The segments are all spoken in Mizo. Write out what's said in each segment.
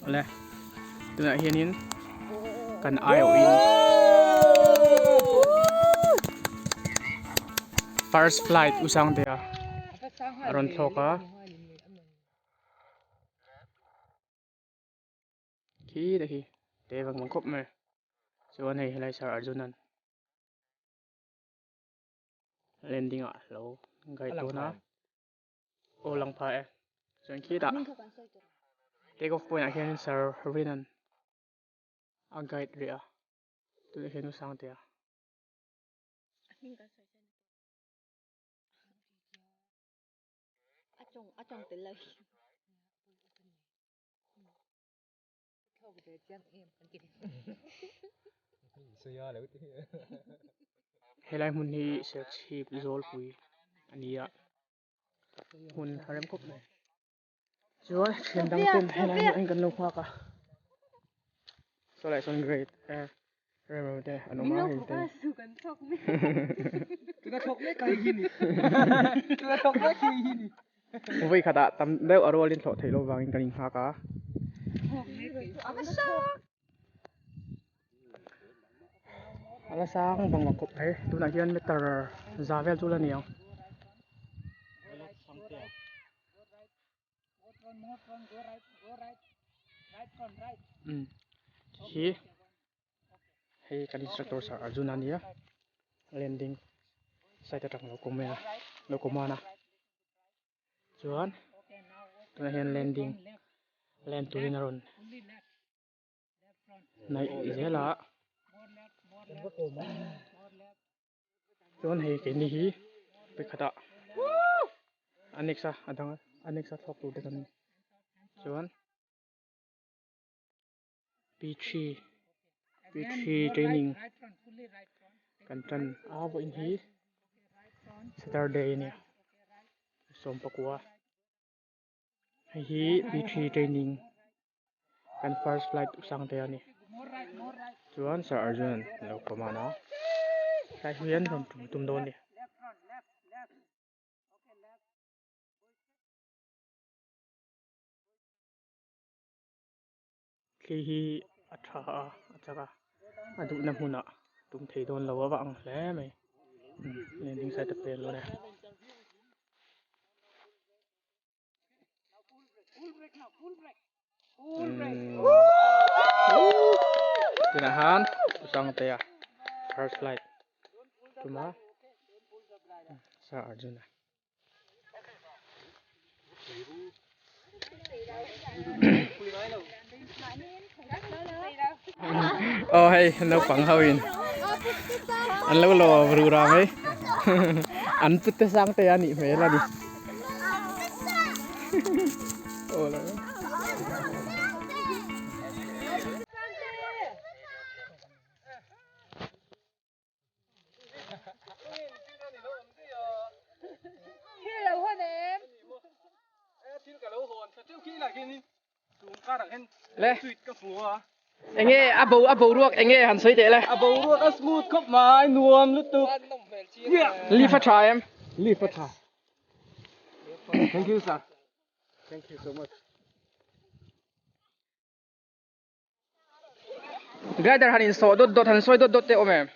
Awle tunah hianin kan aiawhin first flight u Sangtea a rawn thlawk a. Khi te khi te vang vang khawp mai chuan hei helai Sir Arjunan landing ah lo guide dawn a aw lang pha e chuan khitah take off point ah hianin Sir Rinan a guide rih a tunah hian u Sangtea. Helai hmun hi Serchhip Zawlpui a ni a, hmun a rem khawp mai. Chuan thian dang ten helai hmun ah kan lo nghak a, saw lai sawn great air rem rem te an awm a hei te. Vawi khatah tam deuh a rualin thlawh theih loh vangin kan inghak a. A la sang vang vang khawp mai tunah hian meter za vel chu la ni ang. Hi hei kan instructor sir Arjun a nia landing site atang lo kawm mai a lo kawm a chuan tunah hian landing land turin a rawn hnaih zel a chuan hei keini hi pakhatah a next a a dang a next a thlawk tur te kan ni chuan. P3 P3 training kan tan a vawiin hi Saturday a nia sawmpakua hei hi P3 training kan first flight Sangte a ni chuan Sir Arjun a lo command a tlai hian rawn tum tum dawn a ni. Thli hi a tha a a chak a a duhna hmunah tum thei dawn lo a va ang hle mai landing site a pel dawn e. Tunah khan Sangtea first flight tuma Sir Arjuna. Aw hei naupang ho in an lo lo ru ra mai an pute sang te a nih hmel a ni aw lo Le enge a bo a boruak enge han sawi teh le a boruak a smooth khawp mai nuam lutuk leaf a tha em leaf a tha thank you sir thank you so much Glider han insawh dawt dawt han sawi dawt dawt te awm em?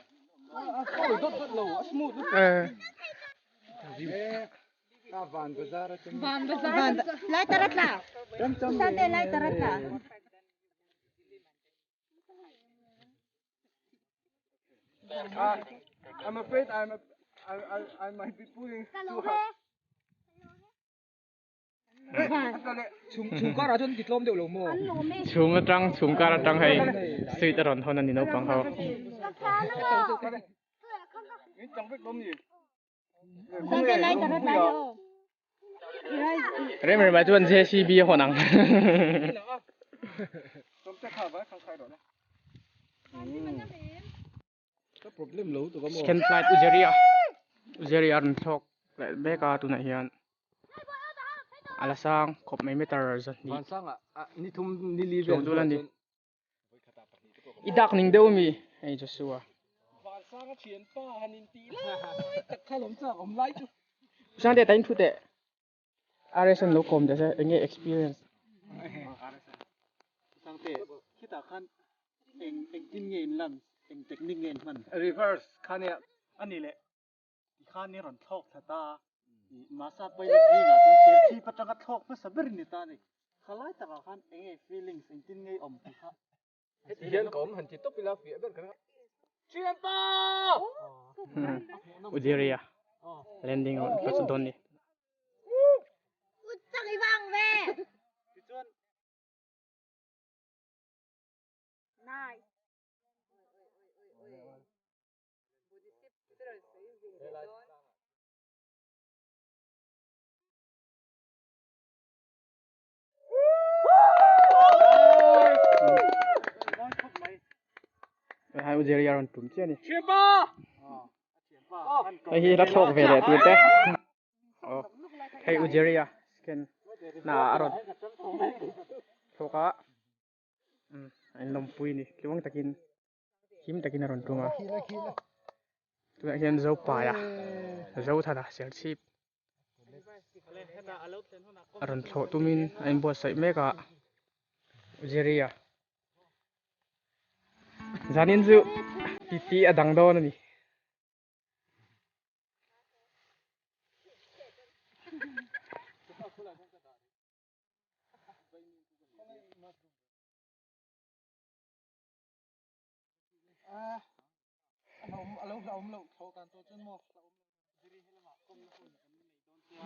I'm afraid I'm a, I, I, I might be pulling too hard. Chhum atang chhum kar atang hei sweet a rawn hawn a ni naupang ho. Rem rem ah chuan JCB a hawn ang. Second flight Uzeria Uzeria a rawn thlawk leh mek a tunah hian a la sang khawp mai meter zahnih chuang chu la ni i dak ning deuh ami hei Joshua Sangte tain thu teh RSN lo kawm teh se enge experience. Sangte, khitah khan eng engtin nge in lan, eng technique nge in hman? Reverse kha nia. A ni leh, tikhan i rawn thlawk thla ta a, i Masa pilot zingah chuan Serchhip atanga thlawk hmasa ber ni ta a ni. Khalai takah khan eng nge feelings, engtin nge i awm tih kha Heti hian ka awm han ti tawp ila fiah ber ka ring a. Thianpa! Ujeria landing rawn hmasa dawn ni. Hai Ujeria rawn tum chiah a ni. Hei hi la thlawk ve leh tur te. Aw hei Ujeria scan na a rawn thlawk a. A inlawmpui a ni tluang takin him takin a rawn tum a. Tunah hian Zopaia Zothana Serchhip a rawn thlawh tumin a inbuatsaih mek a Jerry-a zanin chu titi a dang dawn a ni.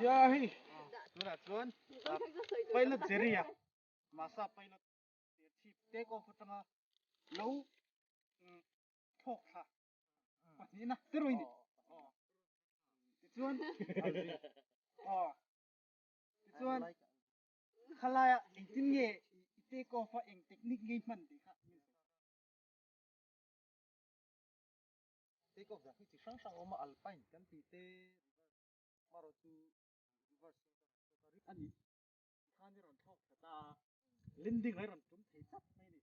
Ya hei tunah chuan pilot Jerry a masa pilot chhip take off atanga lo thlawk thla pahnihna te rawih ni tichuan tichuan khalaia engtin nge i take off a eng technique nge i hman tih kha Take off dah hi chi hrang hrang a awm a, alpine kan tih te, reverse marawh chu reverse hi a ni tikhan i rawn thlawk thla ta a, landing a i rawn tum thei tlat mai a ni.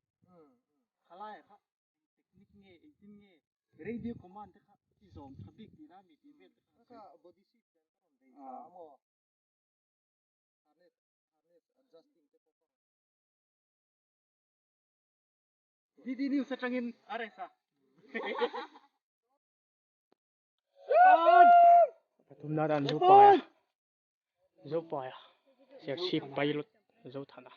Khalaiah kha eng technique nge engtin nge radio command te kha i zawm tha bik tihna mi tih vel te kha Kha body seat nen ka rawn bei tha a maw? Harness harness adjusting te pawh ka rawn. DD News atangin RS a. Pathumna atan Zopaia Zopaia Serchhip pilot Zothana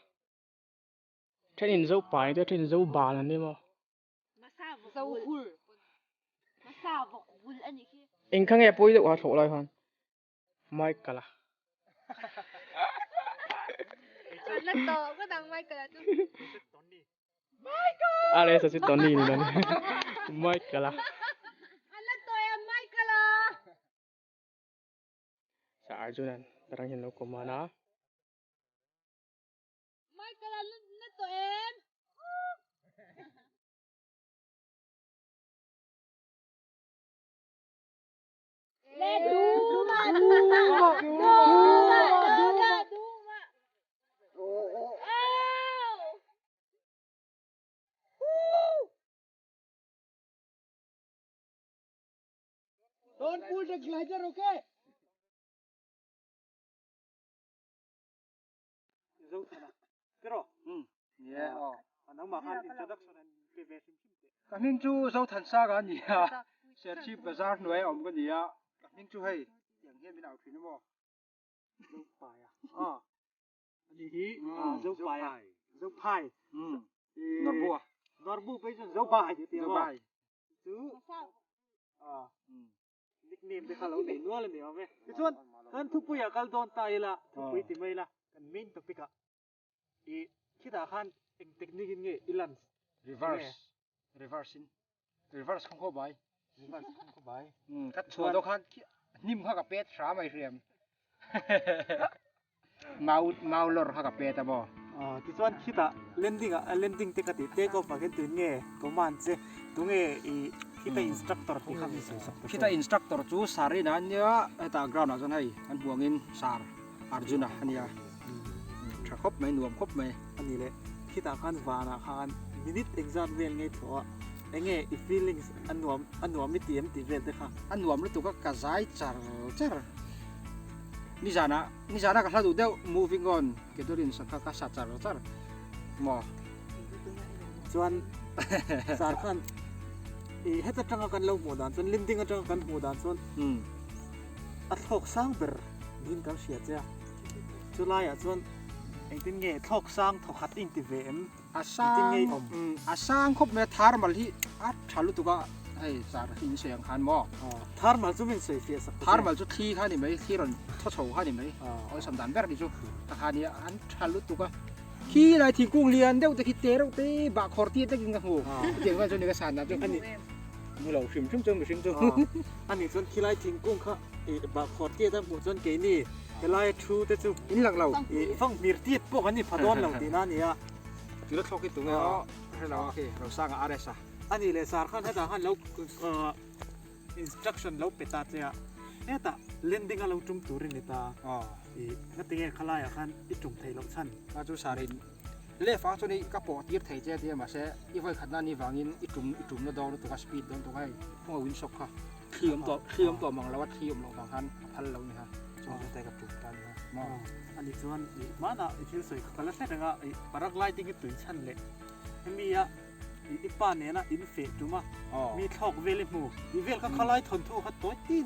thenin Zopai te thenin Zobal an ni maw eng kha nge pawi deuh a thlawh lai khan Michael a. A leh sa chu Tony ni dawn Michael a. Sa Arjun an tarang hian lo command a. Don't pull the glider, okay? Ka hming chu Zothansaga a ni a, Serchhip Bazar hnuaia awm ka ni a, ka hming chu hei tiang hian min au thin a maw? Zopaia a ni hi Zopaia Zophai Norbu a Norbu phei chuan Zobai tih a ti a maw? Chu Nickname te kha lo nei nual a ni awm e. Tichuan, kan thupuiah kal dawn ta ila, thupui ti mai ila, kan main topic ah i khitah khan eng technique in nge i lunch? Reverse, reverse in, reverse khawng khaw bai. Reverse khawng khaw bai. Ka chhuah dawh khan hnim kha ka pet hram ai hriam. Mau mau lawr kha ka pet a maw? Aw tichuan khitah landing ah landing te ka tih take off ah khian tuin nge command che tunge i khita instructor tih kha min sawi sak ta che. Khita instructor chu Sarina a nia hetah ground ah chuan hei kan hmuh angin Sar Arjuna a nia tha khawp mai nuam khawp mai. A ni le khitah khan vanah khan minute engzat vel ngei thlawh a enge i feelings a nuam a nuam i ti em tih vel te kha. A nuam lutuk a ka zai char char. Nizana nizana ka hla duh deuh moving on Kedurin sakha ka sa char char maw. Chuan sar khan i heta tanga kan lo hmuh dan chuan landing atanga kan hmuh dan chuan a thlawk sang ber niin kan hria che a. Chulaiah chuan engtin nge thlawk sang thawkhat i inti ve em? A sang a sang khawp mai a thermal hi a tha lutuk a hei sar hi in sawi ang khan maw thermal chu min sawi fiah sak ta thermal chu thli kha ni mai thli rawn thaw chho kha ni mai awlsam dan ber ni chu ta kha nia an tha lutuk a khi lai thingkung lian deuh te khi te reuh te bahkhawr tir takin ka hmu chutiang chuan chu ni ka san dan chu ani hmu lo hrim hrim chuan mihring chu ani chuan khilai thingkung kha bahkhawr tir a hmuh chuan keini helai thu te chu in lang lo fanghmir tir pawh kan ni pha dawn lo tihna a ni a. Tuna thlawk hi tunge aw hre lo a khi Rosanga RS a. A nih leh sar khan hetah khan lo instruction lo pe ta che a hetah landing a lo tum tur i ni ta i ngatinge khalaiah khan i tum theih loh chhan. A chu sarin left ah chuan i ka pawh tir thei che a tia mahse i vawi khatna ni vangin i tum i tumna dawn lutuk a speed dawn tuk a hei khawnga windshock kha thli awm tawh thli awm tawh mang lo a thli awm loh vang khan a phal lo ni kha chuan chu te ka tum ta ni kha maw. A ni chuan i hmanah i thil sawi kha ka la hre reng a i paragliding i tui chhan leh hemi a i i pa nena in feh tum a mi thlawk vel i hmu i vel kha khalai thawnthu kha tawi tin.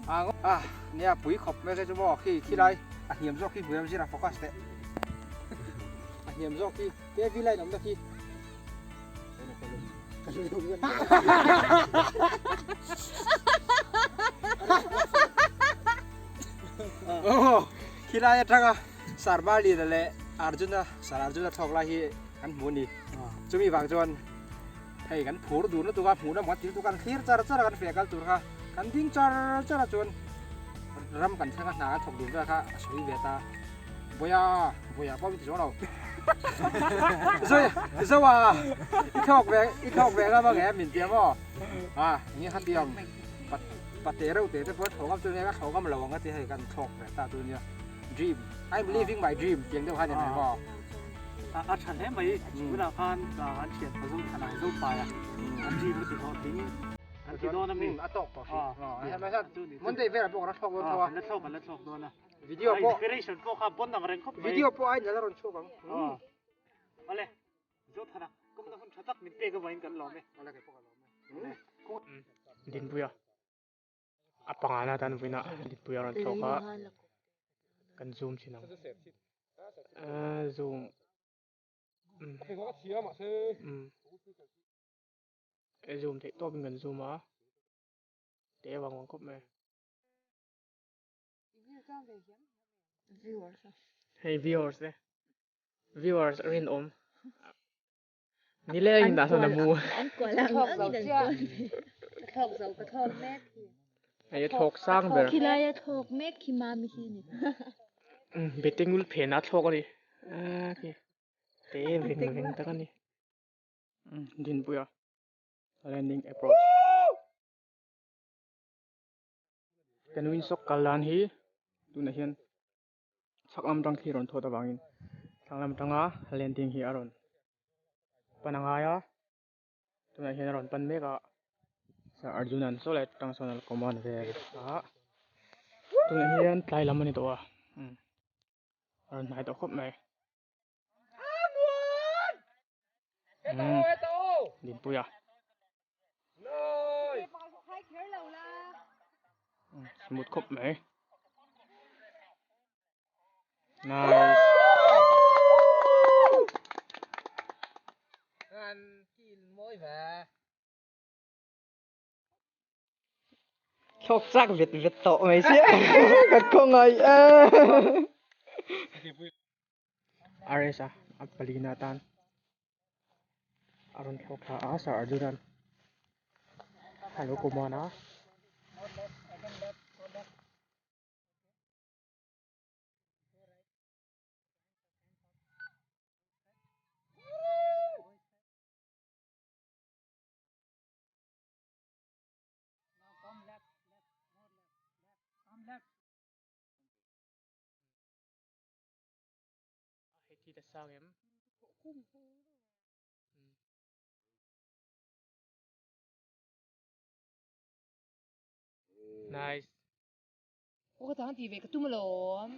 A nia pui khawp mai kha chu maw khi khilai a hniam zawk khi hmuh em zira focus teh a hniam zawk khi KV line awmna khi. Khilai atanga Sarmalina leh Arjuna Sir Arjuna thlawk lai hi kan hmu a ni. Chumi vang chuan hei kan phur dun lutuk a, hmuh lamah kan ti lutuk a, kan thlir char char a, kan feh kal tur kha kan ding char char a chuan ram kan thleng a, hna kan thawk dun vel kha a sawi ve ta. Boya, boya pawh min ti zawng lo. Zoi, Zoa, i thlawk ve, i thlawk ve ngam ange min ti a maw? A, enge kha ti ang, pa, pate reuh te te pawh thlawh ngam chu nia, ka thlawh ngam lo ang a ti hei kan thlawk ve ta chu nia. Dream, I'm living my dream tiang deuh kha ni mai maw? A, a tha hle mai, tunah khan an thian pa zo than ang zo pai a, a dream a ti hlawhtling. Kan ti dawn a mi? A tawk tawh hrih. Monday velah pawh kan la thlawk dawn tho a. Kan la thlawk, kan la thlawk dawn a. Video pawh inspiration pawh kha bon ang reng khawp mai. Video pawh a inla rawn chhuak ang. Awle, Zothana, kawmna hun tha tak min pek avangin kan lawm e. Awle, kei pawh ka lawm e. Dinpuia a pangana tan vawiinah Dinpuia rawn thlawk a, kan zoom thin ang. Zoom. Zoom theih tawpin kan zoom a, te vang vang khawp mai. Hei viewers te viewers a rinawm nileng in dah sawn a mu hei a thlawk sang ber betengul phenah a thlawk a ni te veng veng tak a ni Dinpuia landing approach. Kan windsok kal dan hi tunah hian chhak lam atang thli rawn thawt avangin thlang lam atanga landing hi a rawn pan a ngai a tunah hian a rawn pan mek a Sir Arjun-a'n saw lai atang sawn a lo command vel a tunah hian tlai lam a ni tawh a a rawn hnai tawh khawp mai. Dinpuia smooth khawp mai nice Thlawk chak vet vet tawh mai sia ka khawngaih e. RS a a palina tan a rawn thlawk thla a Sir Arjun an a lo command a. Hei ta sang em? Nice. Aw ka tang ti ve ka tum alawm.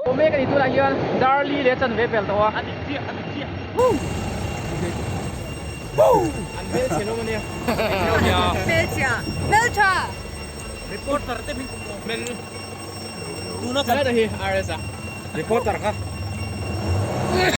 Awm mek a ni tunah hian Darli leh a chanve pel tawh a. A dik chiah, a dik chiah. An hmelchhe hlawm a nia. Hmelchhia, hmeltha! Reporter te min kum Hmel. Tuna kan hi RS a. Reporter kha.